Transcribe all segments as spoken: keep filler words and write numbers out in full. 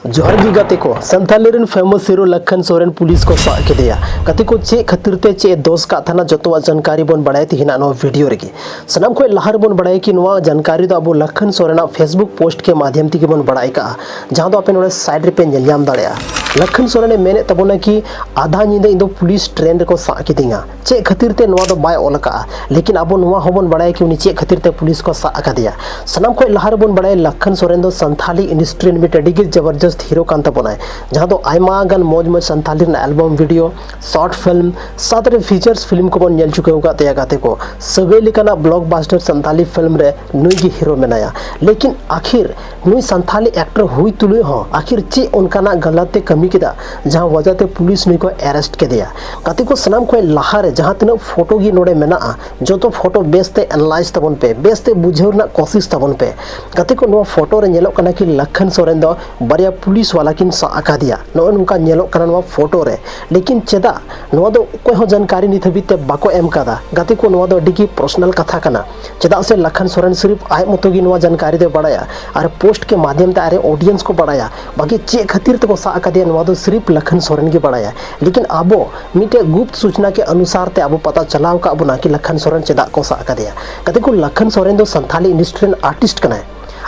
ᱡᱚᱦᱟᱨ ᱜᱮ ᱜᱟᱛᱮ ᱠᱚ, ᱥᱟᱱᱛᱟᱞᱤ ᱨᱮᱱ famous hero Lakhan Soren police ᱠᱚ ᱥᱟᱵ ᱠᱮᱫᱮᱭᱟ᱾ ᱜᱟᱛᱮ ᱠᱚ, ᱪᱮᱫ ᱠᱷᱟᱹᱛᱤᱨ ᱛᱮ, ᱪᱮᱫ ᱮ ᱫᱳᱥ ᱠᱟᱜ ᱛᱟᱦᱮᱱᱟ, ᱡᱚᱛᱚᱣᱟᱜ ᱡᱟᱱᱠᱟᱨᱤ ᱵᱚᱱ ᱵᱟᱲᱟᱭᱟ ᱛᱮᱦᱮᱧᱟᱜ ᱱᱚᱣᱟ ᱵᱷᱤᱰᱤᱭᱳ ᱨᱮᱜᱮ᱾ ᱥᱟᱱᱟᱢ ᱠᱷᱚᱱ ᱞᱟᱦᱟ ᱨᱮᱵᱚᱱ ᱵᱟᱲᱟᱭᱟ ᱠᱤ ᱱᱚᱣᱟ ᱡᱟᱱᱠᱟᱨᱤ ᱫᱚ ᱟᱵᱚ ᱞᱟᱠᱷᱟᱱ ᱥᱚᱨᱮᱱᱟᱜ Facebook post ᱠᱮ ᱢᱟᱫᱷᱭᱚᱢ ᱛᱮᱜᱮ ᱵᱚᱱ ᱵᱟᱲᱟᱭ ᱠᱟᱜᱼᱟ, ᱡᱟᱦᱟᱸ ᱫᱚ ᱟᱯᱮ ᱱᱚᱰᱮ side ᱨᱮᱯᱮ ᱧᱮᱞ ᱧᱟᱢ ᱫᱟᱲᱮᱭᱟᱜᱼᱟ᱾ ᱞᱟᱠᱷᱟᱱ ᱥᱚᱨᱮᱱ ᱮ ᱢᱮᱱᱮᱫ ᱛᱟᱵᱚᱱᱟ ᱠᱤ ᱟᱫᱷᱟ ᱧᱤᱫᱟᱹ ᱤᱧ ᱫᱚ ᱯᱩᱞᱤᱥ ᱴᱨᱮᱱ ᱨᱮᱠᱚ ᱥᱟᱵ ᱠᱤᱫᱤᱧᱟ᱾ ᱪᱮᱫ ᱠᱷᱟᱹᱛᱤᱨ ᱛᱮ ᱱᱚᱣᱟ ᱫᱚ ᱵᱟᱭ ᱚᱞ ᱟᱠᱟᱜᱼᱟ, ᱞᱮᱠᱤᱱ ᱟᱵᱚ ᱱᱚᱣᱟ ᱦᱚᱸᱵᱚᱱ ᱵᱟᱲᱟᱭᱟ ᱠᱤ ᱩᱱᱤ ᱪᱮᱫ ᱠᱷᱟᱹᱛᱤᱨ ᱛᱮ ᱯᱩᱞᱤᱥ ᱠᱚ ᱥᱟᱵ ᱟᱠᱟᱫᱮᱭᱟ᱾ ᱥᱟᱱᱟᱢ ᱠᱷᱚᱱ ᱞᱟᱦᱟ ᱨᱮᱵᱚᱱ ᱵᱟᱲᱟᱭᱟ ᱞᱟᱠᱷᱟᱱ ᱥᱚᱨᱮᱱ ᱫᱚ ᱥᱟᱱᱛᱷᱟᱞᱤ industry ᱨᱮᱱ ᱢᱤᱫᱴᱮᱱ ᱟᱹᱰᱤ ᱜᱮ ᱡᱚᱵᱚᱨᱡᱚᱥᱛ hero ᱠᱟᱱ ᱛᱟᱵᱚᱱᱟᱭ, ᱡᱟᱦᱟᱸ ᱫᱚ ᱟᱭᱢᱟ ᱜᱟᱱ ᱢᱚᱡᱽ ᱢᱚᱡᱽ ᱥᱟᱱᱛᱷᱟᱞᱤ ᱨᱮᱱᱟᱜ album, video, short film, ᱥᱟᱶᱛᱮ features film ᱠᱚᱵᱚᱱ ᱧᱮᱞ ᱪᱩᱠᱟᱹᱣ ᱟᱠᱟᱫ ᱛᱟᱭᱟ ᱜᱟᱛᱮ ᱠᱚ᱾ ᱥᱟᱹᱜᱟᱹᱭ ᱞᱮᱠᱟᱱᱟᱜ blockbuster ᱥᱟᱱᱛᱷᱟᱞᱤ film ᱨᱮ ᱱᱩᱭ ᱜᱮ hero ᱢᱮᱱᱟᱭᱟ᱾ ᱞᱮᱠᱤᱱ ᱟᱠᱷᱤᱨ ᱱᱩᱭ ᱥᱟᱱᱛᱷᱟᱞᱤ actor ᱦᱩᱭ ᱛᱩᱞᱩᱡ ᱦᱚᱸ ᱟᱠᱷᱤᱨ ᱪᱮᱫ ᱚᱱᱠᱟᱱᱟᱜ ᱜᱟᱞᱟᱛ ᱮ ᱠᱟᱹᱢᱤ ᱠᱮᱫᱟ, ᱡᱟᱦᱟᱸ ᱣᱟᱡᱟ ᱛᱮ ᱯᱩᱞᱤᱥ ᱱᱩᱭ ᱠᱚ arrest ᱠᱮᱫᱮᱭᱟ? ᱜᱟᱛᱮ ᱠᱚ, ᱥᱟᱱᱟᱢ ᱠᱷᱚᱱ ᱞᱟᱦᱟ ᱨᱮ ᱡᱟᱦᱟᱸ ᱛᱤᱱᱟᱹᱜ photo ᱜᱮ ᱱᱚᱰᱮ ᱢᱮᱱᱟᱜᱼᱟ, ᱡᱚᱛᱚ photo ᱵᱮᱥ ᱛᱮ analyze ᱛᱟᱵᱚᱱ ᱯᱮ, ᱵᱮᱥ ᱛᱮ ᱵᱩᱡᱷᱟᱹᱣ ᱨᱮᱱᱟᱜ ᱠᱚᱥᱤᱥ ᱛᱟᱵᱚᱱ ᱯᱮ᱾ ᱜᱟᱛᱮ ᱠᱚ, ᱱᱚᱣᱟ photo ᱨᱮ ᱧᱮᱞᱚᱜ ᱠᱟᱱᱟ ᱠᱤ ᱞᱟᱠᱷᱟᱱ ᱥᱚᱨᱮᱱ ᱫᱚ ᱵᱟᱨᱭᱟ ᱯᱩᱞᱤᱥ ᱣᱟᱞᱟ ᱠᱤᱱ ᱥᱟᱵ ᱟᱠᱟᱫᱮᱭᱟ, ᱱᱚᱜᱼᱚ ᱱᱚᱝᱠᱟ ᱧᱮᱞᱚᱜ ᱠᱟᱱᱟ ᱱᱚᱣᱟ photo ᱨᱮ᱾ ᱞᱮᱠᱤᱱ ᱪᱮᱫᱟᱜ ᱱᱚᱣᱟ ᱫᱚ ᱚᱠᱚᱭ ᱦᱚᱸ ᱡᱟᱱᱠᱟᱨᱤ ᱱᱤᱛ ᱦᱟᱹᱵᱤᱡ ᱛᱮ ᱵᱟᱠᱚ ᱮᱢ ᱠᱟᱫᱟ? ᱜᱟᱛᱮ ᱠᱚ, ᱱᱚᱣᱟ ᱫᱚ ᱟᱹᱰᱤ ᱜᱮ personal ᱠᱟᱛᱷᱟ ᱠᱟᱱᱟ᱾ ᱪᱮᱫᱟᱜ ᱥᱮ ᱞᱟᱠᱷᱟᱱ ᱥᱚᱨᱮᱱ ᱥᱤᱨᱤᱯ ᱟᱡ ᱢᱚᱛᱚ ᱜᱮ ᱱᱚᱣᱟ ᱡᱟᱱᱠᱟᱨᱤ ᱫᱚᱭ ᱵᱟᱲᱟᱭᱟ ᱟᱨ post ᱠᱮ ᱢᱟᱫᱷᱭᱚᱢ ᱛᱮ ᱟᱡ ᱨᱮᱱ audience ᱠᱚ ᱵᱟᱲᱟᱭᱟ᱾ ᱵᱟᱠᱤ ᱪᱮᱫ ᱠᱷᱟᱹᱛᱤᱨ ᱛᱮᱠᱚ ᱥᱟᱵ ᱟᱠᱟᱫᱮᱭᱟ, ᱱᱚᱣᱟ ᱫᱚ ᱥᱤᱨᱤᱯ ᱞᱟᱠᱷᱟᱱ ᱥᱚᱨᱮᱱ ᱜᱮ ᱵᱟᱲᱟᱭᱟ᱾ ᱞᱮᱠᱤᱱ ᱟᱵᱚ ᱢᱤᱫᱴᱮᱡ ᱜᱩᱯᱛ ᱥᱩᱪᱱᱟ ᱠᱮ ᱚᱱᱩᱥᱟᱨ ᱛᱮ ᱟᱵᱚ ᱯᱟᱛᱟ ᱪᱟᱞᱟᱣ ᱠᱟᱜ ᱵᱚᱱᱟ ᱠᱤ ᱞᱟᱠᱷᱟᱱ ᱥᱚᱨᱮᱱ ᱪᱮᱫᱟᱜ ᱠᱚ ᱥᱟᱵ ᱟᱠᱟᱫᱮᱭᱟ᱾ ᱜᱟᱛᱮ ᱠᱚ, ᱞᱟᱠᱷᱟᱱ ᱥᱚᱨᱮᱱ ᱫᱚ ᱥᱟᱱᱛᱷᱟᱞᱤ industry ᱨᱮᱱ artist ᱠᱟᱱᱟᱭ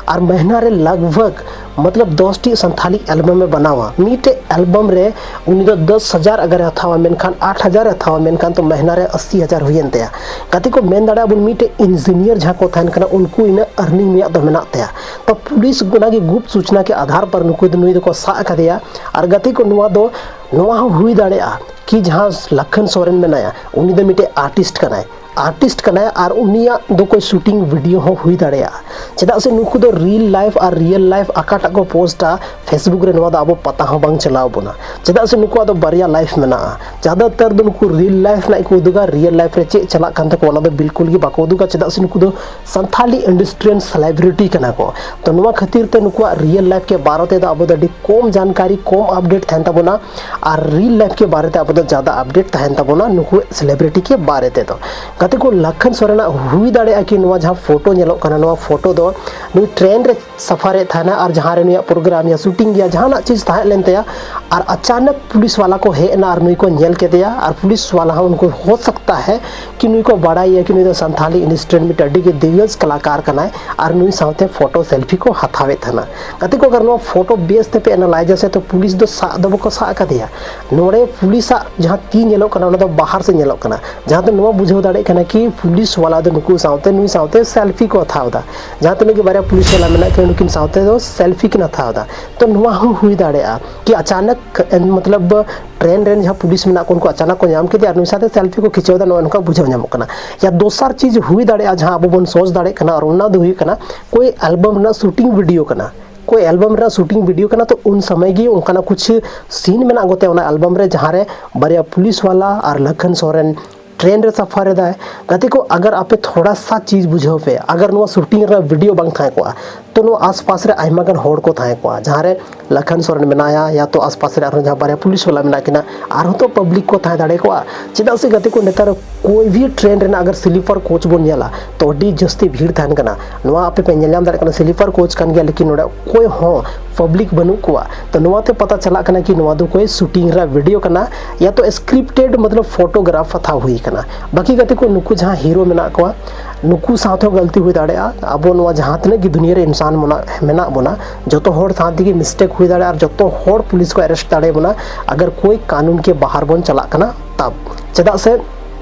ᱟᱨ ᱢᱟᱹᱦᱱᱟᱹ ᱨᱮ ᱞᱟᱜᱽ ᱵᱷᱟᱜᱽ ᱢᱚᱛᱞᱚᱵ ᱫᱚᱥ ᱴᱤ ᱥᱟᱱᱛᱷᱟᱞᱤ album ᱮ ᱵᱮᱱᱟᱣᱟ᱾ ᱢᱤᱫᱴᱮᱡ album ᱨᱮ ᱩᱱᱤ ᱫᱚ ᱫᱚᱥ ᱦᱟᱡᱟᱨ ᱟᱜᱟᱨ ᱮ ᱦᱟᱛᱟᱣᱟ, ᱢᱮᱱᱠᱷᱟᱱ ᱟᱴ ᱦᱟᱡᱟᱨ ᱮ ᱦᱟᱛᱟᱣᱟ, ᱢᱮᱱᱠᱷᱟᱱ ᱛᱚ ᱢᱟᱹᱦᱱᱟᱹ ᱨᱮ ᱟᱥᱤ ᱦᱟᱡᱟᱨ ᱦᱩᱭᱮᱱ ᱛᱟᱭᱟ᱾ ᱜᱟᱛᱮ ᱠᱚ, ᱢᱮᱱ ᱫᱟᱲᱮᱭᱟᱜᱼᱟ ᱵᱚᱱ ᱢᱤᱫᱴᱮᱡ engineer ᱡᱟᱦᱟᱸ ᱠᱚ ᱛᱟᱦᱮᱱ ᱠᱟᱱᱟ, ᱩᱱᱠᱩ ᱤᱱᱟᱹᱜ earning ᱨᱮᱭᱟᱜ ᱫᱚ ᱢᱮᱱᱟᱜ ᱛᱟᱭᱟ᱾ ᱛᱚ ᱯᱩᱞᱤᱥ ᱚᱱᱟ ᱜᱮ ᱜᱩᱯᱛ ᱥᱩᱪᱱᱟ ᱠᱮ ᱟᱫᱷᱟᱨ ᱯᱟᱨ ᱱᱩᱠᱩ ᱫᱚ, ᱱᱩᱭ ᱫᱚᱠᱚ ᱥᱟᱵ ᱟᱠᱟᱫᱮᱭᱟ᱾ ᱟᱨ ᱜᱟᱛᱮ ᱠᱚ, ᱱᱚᱣᱟ ᱫᱚ, ᱱᱚᱣᱟ ᱦᱚᱸ ᱦᱩᱭ ᱫᱟᱲᱮᱭᱟᱜᱼᱟ ᱠᱤ ᱡᱟᱦᱟᱸ ᱞᱟᱠᱷᱟᱱ ᱥᱚᱨᱮᱱ ᱢᱮᱱᱟᱭᱟ, ᱩᱱᱤ ᱫᱚ ᱢᱤᱫᱴᱮᱡ artist ᱠᱟᱱᱟᱭ, artist ᱠᱟᱱᱟᱭ ᱟᱨ ᱩᱱᱤᱭᱟᱜ ᱫᱚ ᱠᱚᱭ shooting video ᱦᱚᱸ ᱦᱩᱭ ᱫᱟᱲᱮᱭᱟᱜᱼᱟ᱾ ᱪᱮᱫᱟᱜ ᱥᱮ ᱱᱩᱠᱩ ᱫᱚ real life ᱟᱨ real life ᱚᱠᱟᱴᱟᱜ ᱠᱚ ᱯᱳᱥᱴᱟ Facebook ᱨᱮ, ᱱᱚᱣᱟ ᱫᱚ ᱟᱵᱚ ᱯᱟᱛᱟ ᱦᱚᱸ ᱵᱟᱝ ᱪᱟᱞᱟᱣ ᱵᱚᱱᱟ᱾ ᱪᱮᱫᱟᱜ ᱥᱮ ᱱᱩᱠᱩᱣᱟᱜ ᱫᱚ ᱵᱟᱨᱭᱟ life ᱢᱮᱱᱟᱜᱼᱟ᱾ ᱡᱟᱫᱟᱛᱟᱨ ᱫᱚ ᱱᱩᱠᱩ real life ᱨᱮᱱᱟᱜ ᱜᱮᱠᱚ ᱩᱫᱩᱜᱟ, real life ᱨᱮ ᱪᱮᱫ ᱪᱟᱞᱟᱜ ᱠᱟᱱ ᱛᱟᱠᱚᱣᱟ ᱚᱱᱟ ᱫᱚ ᱵᱤᱞᱠᱩᱞ ᱜᱮ ᱵᱟᱠᱚ ᱩᱫᱩᱜᱟ᱾ ᱪᱮᱫᱟᱜ ᱥᱮ ᱱᱩᱠᱩ ᱫᱚ ᱥᱟᱱᱛᱷᱟᱞᱤ industry ᱨᱮᱱ celebrity ᱠᱟᱱᱟ ᱠᱚ᱾ ᱛᱚ ᱱᱚᱣᱟ ᱠᱷᱟᱹᱛᱤᱨ ᱛᱮ ᱱᱩᱠᱩᱣᱟᱜ real life ᱠᱮ ᱵᱟᱨᱮ ᱛᱮᱫᱚ ᱟᱵᱚ ᱫᱚ ᱟᱹᱰᱤ ᱠᱚᱢ ᱡᱟᱱᱠᱟᱨᱤ, ᱠᱚᱢ update ᱛᱟᱦᱮᱱ ᱛᱟᱵᱚᱱᱟ᱾ ᱟᱨ real life ᱠᱮ ᱵᱟᱨᱮ ᱛᱮ ᱟᱵᱚ ᱫᱚ ᱡᱟᱫᱟ update ᱛᱟᱦᱮᱱ ᱛᱟᱵᱚᱱᱟ ᱱᱩᱠᱩ celebrity ᱠᱮ ᱵᱟᱨᱮ ᱛᱮᱫᱚ᱾ ᱜᱟᱛᱮ ᱠᱚ, ᱞᱟᱠᱷᱟᱱ ᱥᱚᱨᱮᱱᱟᱜ ᱦᱩᱭ ᱫᱟᱲᱮᱭᱟᱜᱼᱟ ᱠᱤ ᱱᱚᱣᱟ ᱡᱟᱦᱟᱸ ᱯᱷᱳᱴᱳ ᱧᱮᱞᱚᱜ ᱠᱟᱱᱟ, ᱱᱚᱣᱟ ᱯᱷᱳᱴᱳ ᱫᱚ ᱱᱩᱭ ᱴᱨᱮᱱ ᱨᱮ ᱥᱟᱯᱷᱟᱨᱮᱫ ᱛᱟᱦᱮᱱᱟ ᱟᱨ ᱡᱟᱦᱟᱸ ᱨᱮ ᱱᱩᱭᱟᱜ ᱯᱨᱳᱜᱨᱟᱢ ᱭᱟ ᱥᱩᱴᱤᱝ ᱭᱟ ᱡᱟᱦᱟᱱᱟᱜ ᱪᱤᱡᱽ ᱛᱟᱦᱮᱸ ᱞᱮᱱ ᱛᱟᱭᱟ, ᱟᱨ ᱟᱪᱟᱱᱚᱠ ᱯᱩᱞᱤᱥ ᱣᱟᱞᱟ ᱠᱚ ᱦᱮᱡ ᱮᱱᱟ ᱟᱨ ᱱᱩᱭ ᱠᱚ ᱧᱮᱞ ᱠᱮᱫᱮᱭᱟ, ᱟᱨ ᱯᱩᱞᱤᱥ ᱣᱟᱞᱟ ᱦᱚᱸ ᱩᱱᱠᱩ ᱦᱳ ᱥᱟᱠᱛᱟ ᱦᱮ ᱠᱤ ᱱᱩᱭ ᱠᱚ ᱵᱟᱲᱟᱭᱟ ᱠᱤ ᱱᱩᱭ ᱫᱚ ᱥᱟᱱᱛᱷᱟᱞᱤ ᱤᱱᱰᱟᱥᱴᱨᱤ ᱨᱮᱱ ᱢᱤᱫᱴᱮᱱ ᱟᱹᱰᱤ ᱜᱮ ᱫᱤᱜᱽᱜᱚᱡᱽ ᱠᱟᱞᱟᱠᱟᱨ ᱠᱟᱱᱟᱭ ᱟᱨ ᱱᱩᱭ ᱥᱟᱶᱛᱮ ᱯᱷᱳᱴᱳ ᱥᱮᱞᱯᱷᱤ ᱠᱚ ᱦᱟᱛᱟᱣᱮᱫ ᱛᱟᱦᱮᱱᱟ᱾ ᱜᱟᱛᱮ ᱠᱚ, ᱟᱜᱟᱨ ᱱᱚᱣᱟ ᱯᱷᱳᱴᱳ ᱵᱮᱥ ᱛᱮᱯᱮ ᱮᱱᱟᱞᱟᱭᱤᱡᱟ ᱥᱮ, ᱛᱚ ᱯᱩᱞᱤᱥ ᱫᱚ ᱥᱟᱵ ᱫᱚ ᱵᱟᱠᱚ ᱥᱟᱵ ᱟᱠᱟᱫᱮᱭᱟ᱾ ᱱᱚᱰᱮ ᱯᱩᱞᱤᱥᱟᱜ ᱡᱟᱦᱟᱸ ᱛᱤ ᱧᱮᱞᱚᱜ ᱠᱟᱱᱟ, ᱚᱱᱟ ᱫᱚ ᱵᱟᱦᱟᱨ ᱥᱮᱫ ᱧᱮᱞᱚᱜ ᱠᱟᱱᱟ, ᱡᱟᱦᱟᱸ ᱛᱮ ᱱᱚᱣᱟ ᱵᱩᱡᱷᱟᱹᱣ ᱫᱟᱲᱮᱭᱟᱜ ᱠᱟᱱᱟ ᱠᱤ ᱯᱩᱞᱤᱥ ᱣᱟᱞᱟ ᱫᱚ ᱱᱩᱠᱩ ᱥᱟᱶᱛᱮ, ᱱᱩᱭ ᱥᱟᱶᱛᱮ ᱥᱮᱞᱯᱷᱤ ᱠᱚ ᱦᱟᱛᱟᱣ ᱮᱫᱟ᱾ ᱡᱟᱦᱟᱸ ᱛᱤᱱᱟᱹᱜ ᱜᱮ ᱵᱟᱨᱭᱟ ᱯᱩᱞᱤᱥ ᱣᱟᱞᱟ ᱢᱮᱱᱟᱜ ᱠᱤᱱᱟ, ᱱᱩᱠᱤᱱ ᱥᱟᱶᱛᱮ ᱫᱚ ᱥᱮᱞᱯᱷᱤ ᱠᱤᱱ ᱦᱟᱛᱟᱣ ᱮᱫᱟ᱾ ᱛᱚ ᱱᱚᱣᱟ ᱦᱚᱸ ᱦᱩᱭ ᱫᱟᱲᱮᱭᱟᱜᱼᱟ ᱠᱤ ᱟᱪᱟᱱᱚᱠ, ᱮ, ᱢᱚᱛᱞᱚᱵ ᱴᱨᱮᱱ ᱨᱮᱱ ᱡᱟᱦᱟᱸ ᱯᱩᱞᱤᱥ ᱢᱮᱱᱟᱜ ᱠᱚ, ᱩᱱᱠᱩ ᱟᱪᱟᱱᱚᱠ ᱠᱚ ᱧᱟᱢ ᱠᱮᱫᱮᱭᱟ ᱟᱨ ᱱᱩᱭ ᱥᱟᱶᱛᱮ ᱥᱮᱞᱯᱷᱤ ᱠᱚ ᱠᱷᱤᱪᱟᱹᱣ ᱮᱫᱟ, ᱱᱚᱜᱼᱚ ᱱᱚᱝᱠᱟ ᱵᱩᱡᱷᱟᱹᱣ ᱧᱟᱢᱚᱜ ᱠᱟᱱᱟ᱾ ᱭᱟ ᱫᱚᱥᱟᱨ ᱪᱤᱡᱽ ᱦᱩᱭ ᱫᱟᱲᱮᱭᱟᱜᱼᱟ, ᱡᱟᱦᱟᱸ ᱟᱵᱚ ᱵᱚᱱ ᱥᱳᱪ ᱫᱟᱲᱮᱭᱟᱜ ᱠᱟᱱᱟ, ᱟᱨ ᱚᱱᱟ ᱫᱚ ᱦᱩᱭᱩᱜ ᱠᱟᱱᱟ ᱠᱳᱭ ᱮᱞᱵᱟᱢ ᱨᱮᱱᱟᱜ ᱥᱩᱴᱤᱝ ᱵᱷᱤᱰᱤᱭᱳ ᱠᱟᱱᱟ᱾ ᱠᱳᱭ ᱮᱞᱵᱟᱢ ᱨᱮᱱᱟᱜ ᱥᱩᱴᱤᱝ ᱵᱷᱤᱰᱤᱭᱳ ᱠᱟᱱᱟ, ᱛᱚ ᱩᱱ ᱥᱚᱢᱚᱭ ᱜᱮ ᱚᱱᱠᱟᱱᱟᱜ ᱠᱩᱪᱷ ᱥᱤᱱ ᱢᱮᱱᱟᱜ ᱜᱚᱛᱮ ᱚᱱᱟ ᱮᱞᱵᱟᱢ ᱨᱮ, ᱡᱟᱦᱟᱸ ᱨᱮ ᱵᱟᱨᱭᱟ ᱯᱩᱞᱤᱥ ᱣᱟᱞᱟ ᱟᱨ ᱞᱟᱠᱷᱟᱱ ᱥᱚᱨᱮᱱ ᱴᱨᱮᱱ ᱨᱮ ᱥᱟᱯᱷᱟᱨ ᱮᱫᱟᱭ᱾ ᱜᱟᱛᱮ ᱠᱚ, ᱟᱜᱟᱨ ᱟᱯᱮ ᱛᱷᱚᱲᱟ ᱥᱟ ᱪᱤᱡᱽ ᱵᱩᱡᱷᱟᱹᱣ ᱯᱮ, ᱟᱜᱟᱨ ᱱᱚᱣᱟ ᱥᱩᱴᱤᱝ ᱨᱮᱱᱟᱜ ᱵᱷᱤᱰᱤᱭᱳ ᱵᱟᱝ ᱛᱟᱦᱮᱸ ᱠᱚᱜᱼᱟ, ᱛᱚ ᱱᱚᱣᱟ ᱟᱥᱯᱟᱥ ᱨᱮ ᱟᱭᱢᱟ ᱜᱟᱱ ᱦᱚᱲ ᱠᱚ ᱛᱟᱦᱮᱸ ᱠᱚᱜᱼᱟ, ᱡᱟᱦᱟᱸ ᱨᱮ ᱞᱟᱠᱷᱟᱱ ᱥᱚᱨᱮᱱ ᱢᱮᱱᱟᱭᱟ, ᱭᱟ ᱛᱚ ᱟᱥᱯᱟᱥ ᱨᱮ ᱟᱨᱦᱚᱸ ᱡᱟᱦᱟᱸ ᱵᱟᱨᱭᱟ ᱯᱩᱞᱤᱥ ᱣᱟᱞᱟ ᱢᱮᱱᱟᱜ ᱠᱤᱱᱟ, ᱟᱨᱦᱚᱸ ᱛᱚ ᱯᱟᱵᱽᱞᱤᱠ ᱠᱚ ᱛᱟᱦᱮᱸ ᱫᱟᱲᱮ ᱠᱚᱜᱼᱟ᱾ ᱪᱮᱫᱟᱜ ᱥᱮ ᱜᱟᱛᱮ ᱠᱚ, ᱱᱮᱛᱟᱨ ᱠᱳᱭ ᱵᱷᱤ ᱴᱨᱮᱱ ᱨᱮᱱᱟᱜ ᱟᱜᱟᱨ ᱥᱞᱤᱯᱟᱨ ᱠᱳᱪ ᱵᱚᱱ ᱧᱮᱞᱟ, ᱛᱚ ᱟᱹᱰᱤ ᱡᱟᱹᱥᱛᱤ ᱵᱷᱤᱲ ᱛᱟᱦᱮᱱ ᱠᱟᱱᱟ᱾ ᱱᱚᱣᱟ ᱟᱯᱮ ᱯᱮ ᱧᱮᱞ ᱧᱟᱢ ᱫᱟᱲᱮᱭᱟᱜ ᱠᱟᱱᱟ, ᱥᱞᱤᱯᱟᱨ ᱠᱳᱪ ᱠᱟᱱ ᱜᱮᱭᱟ, ᱞᱮᱠᱤᱱ ᱱᱚᱰᱮ ᱚᱠᱚᱭ ᱦᱚᱸ ᱯᱟᱵᱽᱞᱤᱠ ᱵᱟᱹᱱᱩᱜ ᱠᱚᱣᱟ᱾ ᱛᱚ ᱱᱚᱣᱟ ᱛᱮ ᱯᱟᱛᱟ ᱪᱟᱞᱟᱜ ᱠᱟᱱᱟ ᱠᱤ ᱱᱚᱣᱟ ᱫᱚ ᱠᱳᱭ ᱥᱩᱴᱤᱝ ᱨᱮᱱᱟᱜ ᱵᱷᱤᱰᱤᱭᱳ ᱠᱟᱱᱟ, ᱭᱟ ᱛᱚ ᱥᱠᱨᱤᱯᱴᱮᱰ ᱢᱚᱛᱞᱚᱵ ᱯᱷᱳᱴᱳᱜᱨᱟᱯ ᱦᱟᱛᱟᱣ ᱦᱩᱭ ᱠᱟᱱᱟ᱾ ᱵᱟᱹᱠᱤ ᱜᱟᱛᱮ ᱠᱚ, ᱱᱩᱠᱩ ᱡᱟᱦᱟᱸ ᱦᱤᱨᱳ ᱢᱮᱱᱟᱜ ᱠᱚᱣᱟ, ᱱᱩᱠᱩ ᱥᱟᱶ ᱛᱮᱦᱚᱸ ᱜᱟᱹᱞᱛᱤ ᱦᱩᱭ ᱫᱟᱲᱮᱭᱟᱜᱼᱟ᱾ ᱟᱵᱚ ᱱᱚᱣᱟ ᱡᱟᱦᱟᱸ ᱛᱤᱱᱟᱹᱜ ᱜᱮ ᱫᱩᱱᱤᱭᱟᱹ ᱨᱮ ᱤᱱᱥᱟᱱ ᱢᱮᱱᱟᱜ, ᱢᱮᱱᱟᱜ ᱵᱚᱱᱟ, ᱡᱚᱛᱚ ᱦᱚᱲ ᱥᱟᱶ ᱛᱮᱜᱮ ᱢᱤᱥᱴᱮᱠ ᱦᱩᱭ ᱫᱟᱲᱮᱭᱟᱜᱼᱟ ᱟᱨ ᱡᱚᱛᱚ ᱦᱚᱲ ᱯᱩᱞᱤᱥ ᱠᱚ ᱟᱨᱮᱥᱴ ᱫᱟᱲᱮ ᱵᱚᱱᱟ, ᱟᱜᱟᱨ ᱠᱳᱭ ᱠᱟᱹᱱᱩᱱ ᱠᱮ ᱵᱟᱦᱟᱨ ᱵᱚᱱ ᱪᱟᱞᱟᱜ ᱠᱟᱱᱟ ᱛᱟᱵ᱾ ᱪᱮᱫᱟᱜ ᱥᱮ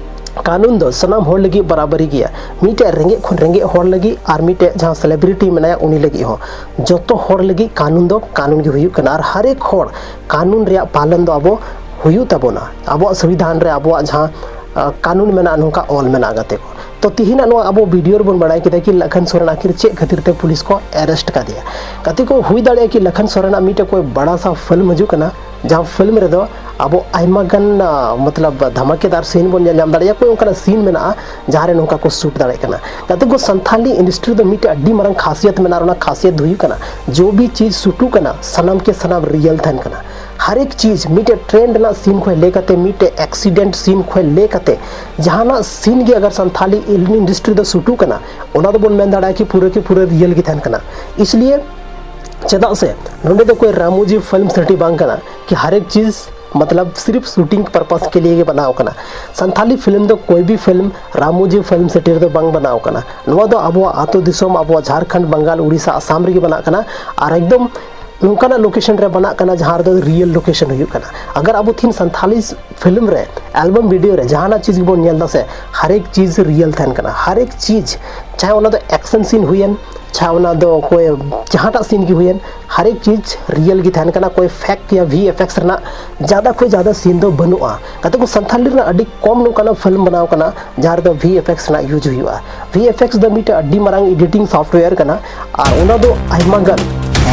ᱠᱟᱹᱱᱩᱱ ᱫᱚ ᱥᱟᱱᱟᱢ ᱦᱚᱲ ᱞᱟᱹᱜᱤᱫ ᱵᱟᱨᱟᱵᱟᱨᱤ ᱜᱮᱭᱟ, ᱢᱤᱫᱴᱮᱡ ᱨᱮᱸᱜᱮᱡ ᱠᱷᱚᱱ ᱨᱮᱸᱜᱮᱡ ᱦᱚᱲ ᱞᱟᱹᱜᱤᱫ ᱟᱨ ᱢᱤᱫᱴᱮᱡ ᱡᱟᱦᱟᱸ ᱥᱮᱞᱤᱵᱨᱤᱴᱤ ᱢᱮᱱᱟᱭᱟ ᱩᱱᱤ ᱞᱟᱹᱜᱤᱫ ᱦᱚᱸ᱾ ᱡᱚᱛᱚ ᱦᱚᱲ ᱞᱟᱹᱜᱤᱫ ᱠᱟᱹᱱᱩᱱ ᱫᱚ ᱠᱟᱹᱱᱩᱱ ᱜᱮ ᱦᱩᱭᱩᱜ ᱠᱟᱱᱟ ᱟᱨ ᱦᱟᱨ ᱮᱠ ᱦᱚᱲ ᱠᱟᱹᱱᱩᱱ ᱨᱮᱭᱟᱜ ᱯᱟᱞᱚᱱ ᱫᱚ ᱟᱵᱚ ᱦᱩᱭᱩᱜ ᱛᱟᱵᱚᱱᱟ᱾ ᱟᱵᱚᱣᱟᱜ ᱥᱚᱝᱵᱤᱫᱷᱟᱱ ᱨᱮ ᱟᱵᱚᱣᱟᱜ ᱡᱟᱦᱟᱸ, ᱟ, ᱠᱟᱹᱱᱩᱱ ᱢᱮᱱᱟᱜᱼᱟ, ᱱᱚᱝᱠᱟ ᱚᱞ ᱢᱮᱱᱟᱜᱼᱟ ᱜᱟᱛᱮ ᱠᱚ᱾ ᱛᱚ ᱛᱤᱦᱤᱧᱟᱜ ᱱᱚᱣᱟ ᱟᱵᱚ ᱵᱷᱤᱰᱤᱭᱳ ᱨᱮᱵᱚᱱ ᱵᱟᱲᱟᱭ ᱠᱮᱫᱟ ᱠᱤ ᱞᱟᱠᱷᱟᱱ ᱥᱚᱨᱮᱱ ᱟᱹᱠᱷᱤᱨ ᱪᱮᱫ ᱠᱷᱟᱹᱛᱤᱨ ᱛᱮ ᱯᱩᱞᱤᱥ ᱠᱚ ᱟᱨᱮᱥᱴ ᱠᱟᱫᱮᱭᱟ᱾ ᱜᱟᱛᱮ ᱠᱚ, ᱦᱩᱭ ᱫᱟᱲᱮᱭᱟᱜᱼᱟ ᱠᱤ ᱞᱟᱠᱷᱟᱱ ᱥᱚᱨᱮᱱᱟᱜ ᱢᱤᱫᱴᱮᱡ ᱠᱚᱭ ᱵᱟᱲᱟ ᱥᱟ ᱯᱷᱤᱞᱢ ᱦᱤᱡᱩᱜ ᱠᱟᱱᱟ, ᱡᱟᱦᱟᱸ ᱯᱷᱤᱞᱢ ᱨᱮᱫᱚ ᱟᱵᱚ ᱟᱭᱢᱟ ᱜᱟᱱ ᱢᱚᱛᱞᱚᱵ ᱫᱷᱟᱢᱟᱠᱮᱫᱟᱨ ᱥᱤᱱ ᱵᱚᱱ ᱧᱮᱞ ᱧᱟᱢ ᱫᱟᱲᱮᱭᱟᱜᱼᱟ᱾ ᱠᱚᱭ ᱚᱱᱠᱟᱱᱟᱜ ᱥᱤᱱ ᱢᱮᱱᱟᱜᱼᱟ ᱡᱟᱦᱟᱸ ᱨᱮ ᱱᱚᱝᱠᱟ ᱠᱚ ᱥᱩᱴ ᱫᱟᱲᱮᱭᱟᱜ ᱠᱟᱱᱟ᱾ ᱜᱟᱛᱮ ᱠᱚ, ᱥᱟᱱᱛᱷᱟᱞᱤ ᱤᱱᱰᱟᱥᱴᱨᱤ ᱫᱚ ᱢᱤᱫᱴᱮᱱ ᱟᱹᱰᱤ ᱢᱟᱨᱟᱝ ᱠᱷᱟᱥᱤᱭᱟᱛ ᱢᱮᱱᱟᱜᱼᱟ᱾ ᱚᱱᱟ ᱠᱷᱟᱥᱤᱭᱟᱛ ᱫᱚ ᱦᱩᱭᱩᱜ ᱠᱟᱱᱟ, ᱡᱚ ᱵᱤ ᱪᱤᱡᱽ ᱥᱩᱴᱩᱜ ᱠᱟᱱᱟ, ᱥᱟᱱᱟᱢ ᱠᱮ ᱥᱟᱱᱟᱢ ᱨᱤᱭᱮᱞ ᱛᱟᱦᱮᱱ ᱠᱟᱱᱟ᱾ ᱦᱟᱨ ᱮᱠ ᱪᱤᱡᱽ, ᱢᱤᱫᱴᱮᱡ ᱴᱨᱮᱱ ᱨᱮᱱᱟᱜ ᱥᱤᱱ ᱠᱷᱚᱱ ᱞᱮ ᱠᱟᱛᱮ, ᱢᱤᱫᱴᱮᱡ ᱮᱠᱥᱤᱰᱮᱱᱴ ᱥᱤᱱ ᱠᱷᱚᱱ ᱞᱮ ᱠᱟᱛᱮ, ᱡᱟᱦᱟᱱᱟᱜ ᱥᱤᱱ ᱜᱮ ᱟᱜᱟᱨ ᱥᱟᱱᱛᱷᱟᱞᱤ ᱤᱱᱰᱟᱥᱴᱨᱤ ᱫᱚ ᱥᱩᱴᱩᱜ ᱠᱟᱱᱟ, ᱚᱱᱟ ᱫᱚᱵᱚᱱ ᱢᱮᱱ ᱫᱟᱲᱮᱭᱟᱜᱼᱟ ᱠᱤ ᱯᱩᱨᱟᱹ ᱠᱤ ᱯᱩᱨᱟᱹ ᱨᱤᱭᱮᱞ ᱜᱮ ᱛᱟᱦᱮᱱ ᱠᱟᱱᱟ᱾ ᱤᱥᱞᱤᱭᱮ ᱪᱮᱫᱟᱜ ᱥᱮ ᱱᱚᱸᱰᱮ ᱫᱚ ᱠᱚᱭ ᱨᱟᱢᱩᱡᱤ ᱯᱷᱤᱞᱢ ᱥᱤᱴᱤ ᱵᱟᱝ ᱠᱟᱱᱟ ᱠᱤ ᱦᱟᱨ ᱮᱠ ᱪᱤᱡᱽ ᱢᱚᱛᱞᱚᱵ ᱥᱤᱨᱤᱯ ᱥᱩᱴᱤᱝ ᱯᱟᱨᱯᱟᱥ ᱠᱮ ᱞᱤᱭᱮ ᱜᱮ ᱵᱮᱱᱟᱣ ᱠᱟᱱᱟ᱾ ᱥᱟᱱᱛᱷᱟᱞᱤ ᱯᱷᱤᱞᱢ ᱫᱚ ᱠᱚᱭ ᱵᱤ ᱯᱷᱤᱞᱢ ᱨᱟᱢᱩᱡᱤ ᱯᱷᱤᱞᱢ ᱥᱤᱴᱤ ᱨᱮᱫᱚ ᱵᱟᱝ ᱵᱮᱱᱟᱣ ᱠᱟᱱᱟ᱾ ᱱᱚᱣᱟ ᱫᱚ ᱟᱵᱚᱣᱟᱜ ᱟᱹᱛᱩ ᱫᱤᱥᱚᱢ, ᱟᱵᱚᱣᱟᱜ ᱡᱷᱟᱲᱠᱷᱚᱸᱰ, ᱵᱟᱝᱜᱟᱞ, ᱩᱲᱤᱥᱥᱟ, ᱟᱥᱟᱢ ᱨᱮᱜᱮ ᱵᱮᱱᱟᱜ ᱠᱟᱱᱟ᱾ ᱟᱨ ᱮᱠᱫᱚᱢ ᱱᱚᱝᱠᱟᱱᱟᱜ ᱞᱳᱠᱮᱥᱚᱱ ᱨᱮ ᱵᱮᱱᱟᱜ ᱠᱟᱱᱟ ᱡᱟᱦᱟᱸ ᱨᱮᱫᱚ ᱨᱤᱭᱮᱞ ᱞᱳᱠᱮᱥᱚᱱ ᱦᱩᱭᱩᱜ ᱠᱟᱱᱟ᱾ ᱟᱜᱟᱨ ᱟᱵᱚ ᱛᱤᱦᱤᱧ ᱥᱟᱱᱛᱷᱟᱞᱤ ᱯᱷᱤᱞᱢ ᱨᱮ, ᱮᱞᱵᱟᱢ ᱵᱷᱤᱰᱤᱭᱳ ᱨᱮ ᱡᱟᱦᱟᱱᱟᱜ ᱪᱤᱡᱽ ᱜᱮᱵᱚᱱ ᱧᱮᱞ ᱮᱫᱟ ᱥᱮ, ᱦᱟᱨ ᱮᱠ ᱪᱤᱡᱽ ᱨᱤᱭᱮᱞ ᱛᱟᱦᱮᱱ ᱠᱟᱱᱟ᱾ ᱦᱟᱨ ᱮᱠ ᱪᱤᱡᱽ, ᱪᱟᱦᱮ ᱚᱱᱟ ᱫᱚ ᱮᱠᱥᱚᱱ ᱥᱤᱱ ᱦᱩᱭᱮᱱ, ᱪᱟᱦᱮ ᱚᱱᱟ ᱫᱚ ᱚᱠᱚᱭ ᱡᱟᱦᱟᱸᱴᱟᱜ ᱥᱤᱱ ᱜᱮ ᱦᱩᱭᱮᱱ, ᱦᱟᱨ ᱮᱠ ᱪᱤᱡᱽ ᱨᱤᱭᱮᱞ ᱜᱮ ᱛᱟᱦᱮᱱ ᱠᱟᱱᱟ᱾ ᱠᱚᱭ ᱯᱷᱮᱠ ᱭᱟ ᱵᱷᱤ ᱮᱯᱷ ᱮᱠᱥ ᱨᱮᱱᱟᱜ ᱡᱟᱫᱟ ᱠᱷᱚᱱ ᱡᱟᱫᱟ ᱥᱤᱱ ᱫᱚ ᱵᱟᱹᱱᱩᱜᱼᱟ᱾ ᱜᱟᱛᱮ ᱠᱚ, ᱥᱟᱱᱛᱷᱟᱞᱤ ᱨᱮᱱᱟᱜ ᱟᱹᱰᱤ ᱠᱚᱢ ᱱᱚᱝᱠᱟᱱᱟᱜ ᱯᱷᱤᱞᱢ ᱵᱮᱱᱟᱣ ᱠᱟᱱᱟ ᱡᱟᱦᱟᱸ ᱨᱮᱫᱚ ᱵᱷᱤ ᱮᱯᱷ ᱮᱠᱥ ᱨᱮᱱᱟᱜ ᱤᱭᱩᱡᱽ ᱦᱩᱭᱩᱜᱼᱟ᱾ ᱵᱷᱤ ᱮᱯᱷ ᱮᱠᱥ ᱫᱚ ᱢᱤᱫᱴᱮᱱ ᱟᱹᱰᱤ ᱢᱟᱨᱟᱝ ᱮᱰᱤᱴᱤᱝ ᱥᱚᱯᱷᱴᱣᱮᱭᱟᱨ ᱠᱟᱱᱟ, ᱟᱨ ᱚᱱᱟ ᱫᱚ ᱟᱭᱢᱟ ᱜᱟᱱ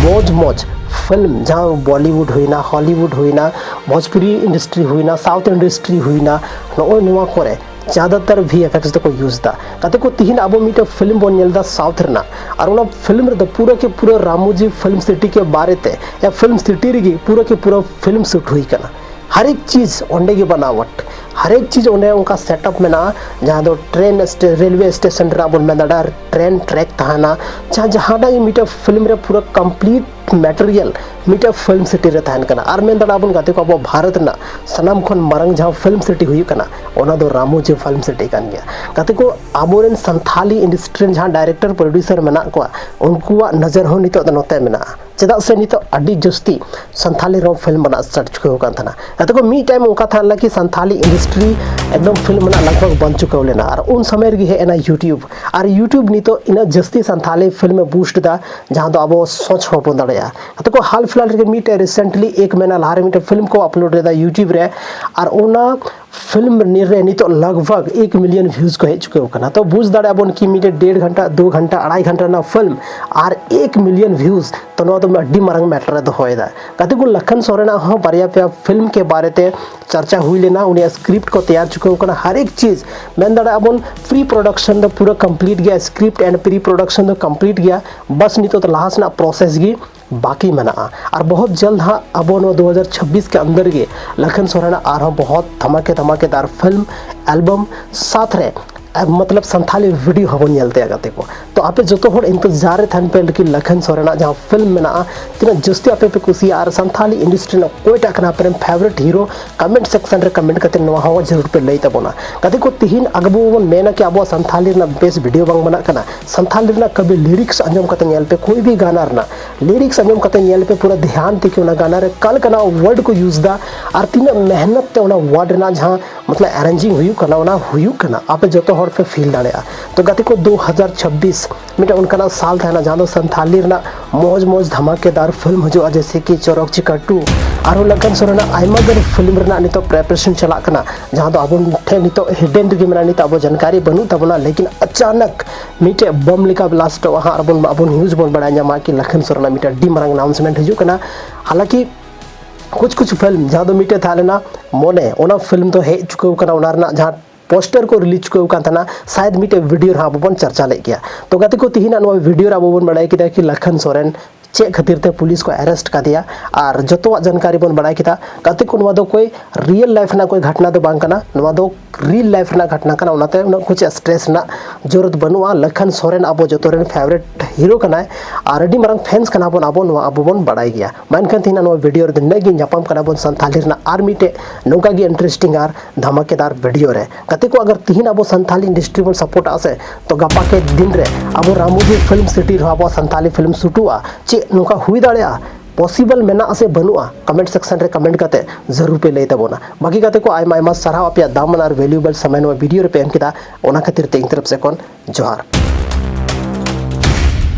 ᱢᱚᱡᱽ ᱢᱚᱡᱽ ᱯᱷᱤᱞᱢ, ᱡᱟᱦᱟᱸ ᱵᱚᱞᱤᱣᱩᱰ ᱦᱩᱭᱱᱟ, ᱦᱚᱞᱤᱣᱩᱰ ᱦᱩᱭᱱᱟ, ᱵᱷᱳᱡᱽᱯᱩᱨᱤ ᱤᱱᱰᱟᱥᱴᱨᱤ ᱦᱩᱭᱱᱟ, ᱥᱟᱣᱩᱛᱷ ᱤᱱᱰᱟᱥᱴᱨᱤ ᱦᱩᱭᱱᱟ, ᱱᱚᱜᱼᱚᱭ ᱱᱚᱣᱟ ᱠᱚᱨᱮ ᱡᱟᱫᱟᱛᱟᱨ ᱵᱷᱤ ᱮᱯᱷ ᱮᱠᱥ ᱫᱚᱠᱚ ᱤᱭᱩᱡᱽ ᱮᱫᱟ᱾ ᱜᱟᱛᱮ ᱠᱚ, ᱛᱤᱦᱤᱧ ᱟᱵᱚ ᱢᱤᱫᱴᱮᱱ ᱯᱷᱤᱞᱢ ᱵᱚᱱ ᱧᱮᱞ ᱮᱫᱟ ᱥᱟᱣᱩᱛᱷ ᱨᱮᱱᱟᱜ, ᱟᱨ ᱚᱱᱟ ᱯᱷᱤᱞᱢ ᱨᱮᱫᱚ ᱯᱩᱨᱟᱹ ᱠᱮ ᱯᱩᱨᱟᱹ ᱨᱟᱢᱩᱡᱤ ᱯᱷᱤᱞᱢ ᱥᱤᱴᱤ ᱠᱮ ᱵᱟᱨᱮ ᱛᱮ, ᱭᱟ ᱯᱷᱤᱞᱢ ᱥᱤᱴᱤ ᱨᱮᱜᱮ ᱯᱩᱨᱟᱹ ᱠᱮ ᱯᱩᱨᱟᱹ ᱯᱷᱤᱞᱢ ᱥᱩᱴ ᱦᱩᱭ ᱠᱟᱱᱟ᱾ ᱦᱟᱨ ᱮᱠ ᱪᱤᱡᱽ ᱚᱸᱰᱮ ᱜᱮ ᱵᱟᱱᱟᱣᱟᱴ, ᱦᱟᱨ ᱮᱠ ᱪᱤᱡᱽ ᱚᱸᱰᱮ ᱚᱱᱠᱟ ᱥᱮᱴᱟᱯ ᱢᱮᱱᱟᱜᱼᱟ, ᱡᱟᱦᱟᱸ ᱫᱚ ᱴᱨᱮᱱ ᱥᱴᱮ-, ᱨᱮᱞᱣᱮ ᱥᱴᱮᱥᱚᱱ ᱨᱮᱱᱟᱜ ᱵᱚᱱ ᱢᱮᱱ ᱫᱟᱲᱮᱭᱟᱜᱼᱟ, ᱴᱨᱮᱱ ᱴᱨᱮᱠ ᱛᱟᱦᱮᱱᱟ, ᱡᱟᱦᱟᱸ ᱡᱟᱦᱟᱸᱴᱟᱜ ᱜᱮ ᱢᱤᱫᱴᱮᱱ ᱯᱷᱤᱞᱢ ᱨᱮ ᱯᱩᱨᱟᱹ ᱠᱚᱢᱯᱞᱤᱴ ᱢᱮᱴᱮᱨᱤᱭᱟᱞ ᱢᱤᱫᱴᱮᱱ ᱯᱷᱤᱞᱢ ᱥᱤᱴᱤ ᱨᱮ ᱛᱟᱦᱮᱱ ᱠᱟᱱᱟ᱾ ᱟᱨ ᱢᱮᱱ ᱫᱟᱲᱮᱭᱟᱜᱼᱟ ᱵᱚᱱ ᱜᱟᱛᱮ ᱠᱚ, ᱟᱵᱚ ᱵᱷᱟᱨᱚᱛ ᱨᱮᱱᱟᱜ ᱥᱟᱱᱟᱢ ᱠᱷᱚᱱ ᱢᱟᱨᱟᱝ ᱡᱟᱦᱟᱸ ᱯᱷᱤᱞᱢ ᱥᱤᱴᱤ ᱦᱩᱭᱩᱜ ᱠᱟᱱᱟ, ᱚᱱᱟ ᱫᱚ ᱨᱟᱢᱳᱡᱤ ᱯᱷᱤᱞᱢ ᱥᱤᱴᱤ ᱠᱟᱱ ᱜᱮᱭᱟ᱾ ᱜᱟᱛᱮ ᱠᱚ, ᱟᱵᱚᱨᱮᱱ ᱥᱟᱱᱛᱷᱟᱞᱤ ᱤᱱᱰᱟᱥᱴᱨᱤ ᱨᱮᱱ ᱡᱟᱦᱟᱸ ᱰᱟᱭᱨᱮᱠᱴᱚᱨ ᱯᱨᱚᱰᱭᱩᱥᱟᱨ ᱢᱮᱱᱟᱜ ᱠᱚᱣᱟ, ᱩᱱᱠᱩᱣᱟᱜ ᱱᱚᱡᱚᱨ ᱦᱚᱸ ᱱᱤᱛᱚᱜ ᱫᱚ ᱱᱚᱛᱮ ᱢᱮᱱᱟᱜᱼᱟ᱾ ᱪᱮᱫᱟᱜ ᱥᱮ ᱱᱤᱛᱚᱜ ᱟᱹᱰᱤ ᱡᱟᱹᱥᱛᱤ ᱥᱟᱱᱛᱷᱟᱞᱤ ᱨᱮᱦᱚᱸ ᱯᱷᱤᱞᱢ ᱵᱮᱱᱟᱜ ᱥᱴᱟᱨᱴ ᱪᱩᱠᱟᱹᱣ ᱟᱠᱟᱱ ᱛᱟᱦᱮᱱᱟ᱾ ᱜᱟᱛᱮ ᱠᱚ, ᱢᱤᱫ ᱴᱟᱭᱤᱢ ᱚᱱᱠᱟ ᱛᱟᱦᱮᱸ ᱞᱮᱱᱟ ᱠᱤ ᱥᱟᱱᱛᱷᱟᱞᱤ ᱤᱱᱰᱟᱥᱴᱨᱤ ᱮᱠᱫᱚᱢ ᱯᱷᱤᱞᱢ ᱨᱮᱱᱟᱜ ᱞᱟᱜᱽ ᱵᱷᱟᱜᱽ ᱵᱟᱝ ᱪᱩᱠᱟᱹᱣ ᱞᱮᱱᱟ, ᱟᱨ ᱩᱱ ᱥᱚᱢᱚᱭ ᱨᱮᱜᱮ ᱦᱮᱡ ᱮᱱᱟ ᱭᱩᱴᱤᱭᱩᱵᱽ᱾ ᱟᱨ ᱭᱩᱴᱤᱭᱩᱵᱽ ᱱᱤᱛᱚᱜ ᱤᱱᱟᱹᱜ ᱡᱟᱹᱥᱛᱤ ᱥᱟᱱᱛᱷᱟᱞᱤ ᱯᱷᱤᱞᱢ ᱮ ᱵᱩᱥᱴ ᱮᱫᱟ, ᱡᱟᱦᱟᱸ ᱫᱚ ᱟᱵᱚ ᱥᱚᱪ ᱦᱚᱸ ᱵᱚᱱ ᱫᱟᱲᱮᱭᱟᱜᱼᱟ᱾ ᱜᱟᱛᱮ ᱠᱚ, ᱦᱟᱞ ᱯᱷᱤᱞᱦᱟᱞ ᱨᱮᱜᱮ ᱢᱤᱫᱴᱮᱱ ᱨᱤᱥᱮᱱᱴᱞᱤ ᱮᱠ ᱢᱟᱦᱤᱱᱟ ᱞᱟᱦᱟ ᱨᱮ ᱢᱤᱫᱴᱮᱱ ᱯᱷᱤᱞᱢ ᱠᱚ ᱟᱯᱞᱳᱰ ᱞᱮᱫᱟ ᱭᱩᱴᱤᱭᱩᱵᱽ ᱨᱮ, ᱟᱨ ᱚᱱᱟ ᱯᱷᱤᱞᱢ ᱨᱮ ᱱᱤᱛᱚᱜ ᱞᱟᱜᱽ ᱵᱷᱟᱜᱽ ᱮᱠ ᱢᱤᱞᱤᱭᱚᱱ ᱵᱷᱤᱭᱩᱡᱽ ᱠᱚ ᱦᱮᱡ ᱪᱩᱠᱟᱹᱣ ᱠᱟᱱᱟ᱾ ᱛᱚ ᱵᱩᱡᱽ ᱫᱟᱲᱮᱭᱟᱜᱼᱟ ᱵᱚᱱ ᱠᱤ ᱢᱤᱫᱴᱮᱡ ᱰᱮᱲ ᱜᱷᱚᱱᱴᱟ, ᱫᱩ ᱜᱷᱚᱱᱴᱟ, ᱟᱲᱟᱭ ᱜᱷᱚᱱᱴᱟ ᱨᱮᱱᱟᱜ ᱯᱷᱤᱞᱢ ᱟᱨ ᱮᱠ ᱢᱤᱞᱤᱭᱚᱱ ᱵᱷᱤᱭᱩᱡᱽ, ᱛᱚ ᱱᱚᱣᱟ ᱫᱚ ᱟᱹᱰᱤ ᱢᱟᱨᱟᱝ ᱢᱮᱴᱟᱨ ᱮ ᱫᱚᱦᱚᱭᱮᱫᱟ᱾ ᱜᱟᱛᱮ ᱠᱚ, ᱞᱟᱠᱷᱟᱱ ᱥᱚᱨᱮᱱᱟᱜ ᱦᱚᱸ ᱵᱟᱨᱭᱟ ᱯᱮᱭᱟ ᱯᱷᱤᱞᱢ ᱠᱮ ᱵᱟᱨᱮ ᱛᱮ ᱪᱟᱨᱪᱟ ᱦᱩᱭ ᱞᱮᱱᱟ, ᱩᱱᱤᱭᱟᱜ ᱥᱠᱨᱤᱯᱴ ᱠᱚ ᱛᱮᱭᱟᱨ ᱪᱩᱠᱟᱹᱣ ᱠᱟᱱᱟ, ᱦᱟᱨ ᱮᱠ ᱪᱤᱡᱽ ᱢᱮᱱ ᱫᱟᱲᱮᱭᱟᱜᱼᱟ ᱵᱚᱱ ᱯᱨᱤ ᱯᱨᱚᱰᱟᱠᱥᱚᱱ ᱫᱚ ᱯᱩᱨᱟᱹ ᱠᱚᱢᱯᱞᱤᱴ ᱜᱮᱭᱟ, ᱥᱠᱨᱤᱯᱴ ᱮᱱᱰ ᱯᱨᱤ ᱯᱨᱚᱰᱟᱠᱥᱚᱱ ᱫᱚ ᱠᱚᱢᱯᱞᱤᱴ ᱜᱮᱭᱟ, ᱵᱟᱥ ᱱᱤᱛᱚᱜ ᱫᱚ ᱞᱟᱦᱟ ᱥᱮᱱᱟᱜ ᱯᱨᱚᱥᱮᱥ ᱜᱮ ᱵᱟᱹᱠᱤ ᱢᱮᱱᱟᱜᱼᱟ᱾ ᱟᱨ ᱵᱚᱦᱚᱛ ᱡᱚᱞᱫ ᱦᱟᱸᱜ ᱟᱵᱚ ᱱᱚᱣᱟ ᱫᱩ ᱦᱟᱡᱟᱨ ᱪᱷᱟᱵᱵᱤᱥ ᱠᱮ ᱟᱱᱫᱟᱨ ᱜᱮ ᱞᱟᱠᱷᱟᱱ ᱥᱚᱨᱮᱱᱟᱜ ᱟᱨᱦᱚᱸ ᱵᱚᱦᱚᱛ ᱫᱷᱟᱢᱟᱠᱮ ᱫᱷᱟᱢᱟᱠᱮᱫᱟᱨ ᱯᱷᱤᱞᱢ, ᱮᱞᱵᱟᱢ ᱥᱟᱛ ᱨᱮ ᱢᱚᱛᱞᱚᱵ ᱥᱟᱱᱛᱷᱟᱞᱤ ᱵᱷᱤᱰᱤᱭᱳ ᱦᱚᱸᱵᱚᱱ ᱧᱮᱞ ᱛᱟᱭᱟ ᱜᱟᱛᱮ ᱠᱚ᱾ ᱛᱚ ᱟᱯᱮ ᱡᱚᱛᱚ ᱦᱚᱲ ᱤᱱᱛᱮᱡᱟᱨ ᱨᱮ ᱛᱟᱦᱮᱱ ᱯᱮ, ᱞᱮᱠᱤᱱ ᱞᱟᱠᱷᱟᱱ ᱥᱚᱨᱮᱱᱟᱜ ᱡᱟᱦᱟᱸ ᱯᱷᱤᱞᱢ ᱢᱮᱱᱟᱜᱼᱟ, ᱛᱤᱱᱟᱹᱜ ᱡᱟᱹᱥᱛᱤ ᱟᱯᱮ ᱯᱮ ᱠᱩᱥᱤᱭᱟᱜᱼᱟ ᱟᱨ ᱥᱟᱱᱛᱷᱟᱞᱤ ᱤᱱᱰᱟᱥᱴᱨᱤ ᱨᱮᱱᱟᱜ ᱚᱠᱚᱭᱴᱟᱜ ᱠᱟᱱᱟ ᱟᱯᱮ ᱨᱮᱱ ᱯᱷᱮᱵᱟᱨᱮᱴ ᱦᱤᱨᱳ, ᱠᱚᱢᱮᱱᱴ ᱥᱮᱠᱥᱚᱱ ᱨᱮ ᱠᱚᱢᱮᱱᱴ ᱠᱟᱛᱮ ᱱᱚᱣᱟ ᱦᱚᱸ ᱡᱟᱹᱨᱩᱲ ᱯᱮ ᱞᱟᱹᱭ ᱛᱟᱵᱚᱱᱟ᱾ ᱜᱟᱛᱮ ᱠᱚ, ᱛᱤᱦᱤᱧ ᱟᱵᱚ ᱵᱚᱱ ᱢᱮᱱᱟ ᱠᱤ ᱟᱵᱚᱣᱟᱜ ᱥᱟᱱᱛᱷᱟᱞᱤ ᱨᱮᱱᱟᱜ ᱵᱮᱥ ᱵᱷᱤᱰᱤᱭᱳ ᱵᱟᱝ ᱵᱮᱱᱟᱜ ᱠᱟᱱᱟ, ᱥᱟᱱᱛᱷᱟᱞᱤ ᱨᱮᱱᱟᱜ ᱠᱟᱵᱤ ᱞᱤᱨᱤᱠᱥ ᱟᱸᱡᱚᱢ ᱠᱟᱛᱮ ᱧᱮᱞ ᱯᱮ, ᱠᱳᱭ ᱵᱷᱤ ᱜᱟᱱᱟ ᱨᱮᱱᱟᱜ ᱞᱤᱨᱤᱠᱥ ᱟᱸᱡᱚᱢ ᱠᱟᱛᱮ ᱧᱮᱞ ᱯᱮ, ᱯᱩᱨᱟᱹ ᱫᱷᱮᱭᱟᱱ ᱛᱮ ᱠᱤ ᱚᱱᱟ ᱜᱟᱱᱟ ᱨᱮ ᱚᱠᱟ ᱞᱮᱠᱟᱱᱟᱜ ᱣᱟᱨᱰ ᱠᱚ ᱤᱭᱩᱡᱽ ᱫᱟ ᱟᱨ ᱛᱤᱱᱟᱹᱜ ᱢᱮᱦᱱᱚᱛ ᱛᱮ ᱚᱱᱟ ᱣᱟᱨᱰ ᱨᱮᱱᱟᱜ ᱡᱟᱦᱟᱸ ᱢᱚᱛᱞᱚᱵ ᱮᱨᱮᱧᱡᱤᱝ ᱦᱩᱭᱩᱜ ᱠᱟᱱᱟ, ᱚᱱᱟ ᱦᱩᱭᱩᱜ ᱠᱟᱱᱟ, ᱟᱯᱮ ᱡᱚᱛᱚ ᱦᱚᱲ ᱯᱮ ᱯᱷᱤᱞ ᱫᱟᱲᱮᱭᱟᱜᱼᱟ᱾ ᱛᱚ ᱜᱟᱛᱮ ᱠᱚ, ᱫᱩ ᱦᱟᱡᱟᱨ ᱪᱷᱟᱵᱵᱤᱥ ᱢᱤᱫᱴᱮᱱ ᱚᱱᱠᱟᱱᱟᱜ ᱥᱟᱞ ᱛᱟᱦᱮᱱᱟ ᱡᱟᱦᱟᱸ ᱫᱚ ᱥᱟᱱᱛᱷᱟᱞᱤ ᱨᱮᱱᱟᱜ ᱢᱚᱡᱽ ᱢᱚᱡᱽ ᱫᱷᱟᱢᱟᱠᱮᱫᱟᱨ ᱯᱷᱤᱞᱢ ᱦᱤᱡᱩᱜᱼᱟ, ᱡᱮᱭᱥᱮ ᱠᱤ ᱪᱚᱨᱚᱠ ᱪᱤᱠᱟᱹ ᱴᱩ, ᱟᱨᱦᱚᱸ ᱞᱟᱠᱷᱟᱱ ᱥᱚᱨᱮᱱᱟᱜ ᱟᱭᱢᱟ ᱜᱟᱱ ᱯᱷᱤᱞᱢ ᱨᱮᱱᱟᱜ ᱱᱤᱛᱚᱜ ᱯᱨᱤᱯᱟᱨᱮᱥᱚᱱ ᱪᱟᱞᱟᱜ ᱠᱟᱱᱟ, ᱡᱟᱦᱟᱸ ᱫᱚ ᱟᱵᱚ ᱴᱷᱮᱱ ᱱᱤᱛᱚᱜ ᱦᱤᱰᱮᱱ ᱨᱮᱜᱮ ᱢᱮᱱᱟᱜᱼᱟ, ᱱᱤᱛᱚᱜ ᱟᱵᱚ ᱡᱟᱱᱠᱟᱨᱤ ᱵᱟᱹᱱᱩᱜ ᱛᱟᱵᱚᱱᱟ, ᱞᱮᱠᱤᱱ ᱟᱪᱟᱱᱚᱠ ᱢᱤᱫᱴᱮᱡ ᱵᱚᱢ ᱞᱮᱠᱟ ᱵᱞᱟᱥᱴᱚᱜᱼᱟ ᱦᱟᱸᱜ, ᱟᱨ ᱵᱚᱱ ᱟᱵᱚ ᱱᱤᱭᱩᱡᱽ ᱵᱚᱱ ᱵᱟᱲᱟᱭ ᱧᱟᱢᱟ ᱠᱤ ᱞᱟᱠᱷᱟᱱ ᱥᱚᱨᱮᱱᱟᱜ ᱢᱤᱫᱴᱮᱡ ᱟᱹᱰᱤ ᱢᱟᱨᱟᱝ ᱟᱱᱟᱣᱩᱱᱥᱢᱮᱱᱴ ᱦᱤᱡᱩᱜ ᱠᱟᱱᱟ᱾ ᱦᱟᱞᱟᱠᱤ ᱠᱩᱪ ᱠᱩᱪ ᱯᱷᱤᱞᱢ ᱡᱟᱦᱟᱸ ᱫᱚ ᱢᱤᱫᱴᱮᱡ ᱛᱟᱦᱮᱸ ᱞᱮᱱᱟ ᱢᱚᱱᱮ, ᱚᱱᱟ ᱯᱷᱤᱞᱢ ᱫᱚ ᱦᱮᱡ ᱪᱩᱠᱟᱹᱣ ᱠᱟᱱᱟ, ᱚᱱᱟ ᱨᱮᱱᱟᱜ ᱡᱟᱦᱟᱸ ᱯᱳᱥᱴᱟᱨ ᱠᱚ ᱨᱤᱞᱤᱡᱽ ᱪᱩᱠᱟᱹᱣ ᱠᱟᱱ ᱛᱟᱦᱮᱱᱟ, ᱥᱟᱭᱮᱫ ᱢᱤᱫᱴᱮᱡ ᱵᱷᱤᱰᱤᱭᱳ ᱨᱮᱦᱚᱸ ᱟᱵᱚ ᱵᱚᱱ ᱪᱟᱨᱪᱟ ᱞᱮᱫ ᱜᱮᱭᱟ᱾ ᱛᱚ ᱜᱟᱛᱮ ᱠᱚ, ᱛᱤᱦᱤᱧᱟᱜ ᱱᱚᱣᱟ ᱵᱷᱤᱰᱤᱭᱳ ᱨᱮ ᱟᱵᱚ ᱵᱚᱱ ᱵᱟᱲᱟᱭ ᱠᱮᱫᱟ ᱠᱤ ᱞᱟᱠᱷᱟᱱ ᱥᱚᱨᱮᱱ ᱪᱮᱫ ᱠᱷᱟᱹᱛᱤᱨ ᱛᱮ ᱯᱩᱞᱤᱥ ᱠᱚ ᱟᱨᱮᱥᱴ ᱠᱟᱫᱮᱭᱟ, ᱟᱨ ᱡᱚᱛᱚᱣᱟᱜ ᱡᱟᱱᱠᱟᱨᱤ ᱵᱚᱱ ᱵᱟᱲᱟᱭ ᱠᱮᱫᱟ᱾ ᱜᱟᱛᱮ ᱠᱚ, ᱱᱚᱣᱟ ᱫᱚ ᱠᱳᱭ ᱨᱤᱭᱮᱞ ᱞᱟᱭᱤᱯᱷ ᱨᱮᱱᱟᱜ ᱠᱳᱭ ᱜᱷᱚᱴᱱᱟ ᱫᱚ ᱵᱟᱝ ᱠᱟᱱᱟ, ᱱᱚᱣᱟ ᱫᱚ ᱨᱤᱭᱮᱞ ᱞᱟᱭᱤᱯᱷ ᱨᱮᱱᱟᱜ ᱜᱷᱚᱴᱱᱟ ᱠᱟᱱᱟ, ᱚᱱᱟᱛᱮ ᱩᱱᱟᱹᱜ ᱠᱩᱪ ᱥᱴᱨᱮᱥ ᱨᱮᱱᱟᱜ ᱡᱚᱨᱩᱨᱟᱛ ᱵᱟᱹᱱᱩᱜᱼᱟ᱾ ᱞᱟᱠᱷᱟᱱ ᱥᱚᱨᱮᱱ ᱟᱵᱚ ᱡᱚᱛᱚ ᱨᱮᱱ ᱯᱷᱮᱵᱟᱨᱮᱴ ᱦᱤᱨᱳ ᱠᱟᱱᱟᱭ ᱟᱨ ᱟᱹᱰᱤ ᱢᱟᱨᱟᱝ ᱯᱷᱮᱱᱥ ᱠᱟᱱᱟ ᱵᱚᱱ ᱟᱵᱚ, ᱱᱚᱣᱟ ᱟᱵᱚ ᱵᱚᱱ ᱵᱟᱲᱟᱭ ᱜᱮᱭᱟ᱾ ᱢᱟ ᱮᱱᱠᱷᱟᱱ ᱛᱮᱦᱮᱧ ᱱᱚᱣᱟ ᱵᱷᱤᱰᱤᱭᱳ ᱨᱮᱫᱚ ᱱᱤᱱᱟᱹᱜ ᱜᱮ᱾ ᱧᱟᱯᱟᱢ ᱠᱟᱱᱟ ᱵᱚᱱ ᱥᱟᱱᱛᱷᱟᱞᱤ ᱨᱮᱱᱟᱜ ᱟᱨ ᱢᱤᱫᱴᱮᱡ ᱱᱚᱝᱠᱟ ᱜᱮ ᱤᱱᱴᱟᱨᱮᱥᱴᱤᱝ ᱟᱨ ᱫᱷᱟᱢᱟᱠᱮᱫᱟᱨ ᱵᱷᱤᱰᱤᱭᱳ ᱨᱮ᱾ ᱜᱟᱛᱮ ᱠᱚ, ᱟᱜᱟᱨ ᱛᱤᱦᱤᱧ ᱟᱵᱚ ᱥᱟᱱᱛᱷᱟᱞᱤ ᱤᱱᱰᱟᱥᱴᱨᱤ ᱵᱚᱱ ᱥᱟᱯᱳᱨᱴᱟ ᱥᱮ, ᱛᱚ ᱜᱟᱯᱟ ᱠᱮ ᱫᱤᱱ ᱨᱮ ᱟᱵᱚ ᱨᱟᱢᱳᱡᱤ ᱯᱷᱤᱞᱢ ᱥᱤᱴᱤ ᱨᱮᱦᱚᱸ ᱟᱵᱚᱣᱟᱜ ᱥᱟᱱᱛᱷᱟᱞᱤ ᱯᱷᱤᱞᱢ ᱥᱩᱴᱩᱜᱼᱟ᱾ ᱪᱮᱫ ᱱᱚᱝᱠᱟ ᱦᱩᱭ ᱫᱟᱲᱮᱭᱟᱜᱼᱟ? ᱯᱚᱥᱤᱵᱚᱞ ᱢᱮᱱᱟᱜᱼᱟ ᱥᱮ ᱵᱟᱹᱱᱩᱜᱼᱟ? ᱠᱚᱢᱮᱱᱴ ᱥᱮᱠᱥᱚᱱ ᱨᱮ ᱠᱚᱢᱮᱱᱴ ᱠᱟᱛᱮ ᱡᱟᱹᱨᱩᱲ ᱯᱮ ᱞᱟᱹᱭ ᱛᱟᱵᱚᱱᱟ᱾ ᱵᱟᱹᱠᱤ ᱜᱟᱛᱮ ᱠᱚ, ᱟᱭᱢᱟ ᱟᱭᱢᱟ ᱥᱟᱨᱦᱟᱣ ᱟᱯᱮᱭᱟᱜ ᱫᱟᱢᱟᱱ ᱟᱨ ᱵᱷᱮᱞᱩᱭᱮᱵᱚᱞ ᱥᱚᱢᱚᱭ ᱱᱚᱣᱟ ᱵᱷᱤᱰᱤᱭᱳ ᱨᱮᱯᱮ ᱮᱢ ᱠᱮᱫᱟ, ᱚᱱᱟ ᱠᱷᱟᱹᱛᱤᱨ ᱛᱮ ᱤᱧ ᱛᱚᱨᱚᱯ ᱥᱮᱫ ᱠᱷᱚᱱ ᱡᱚᱦᱟᱨ᱾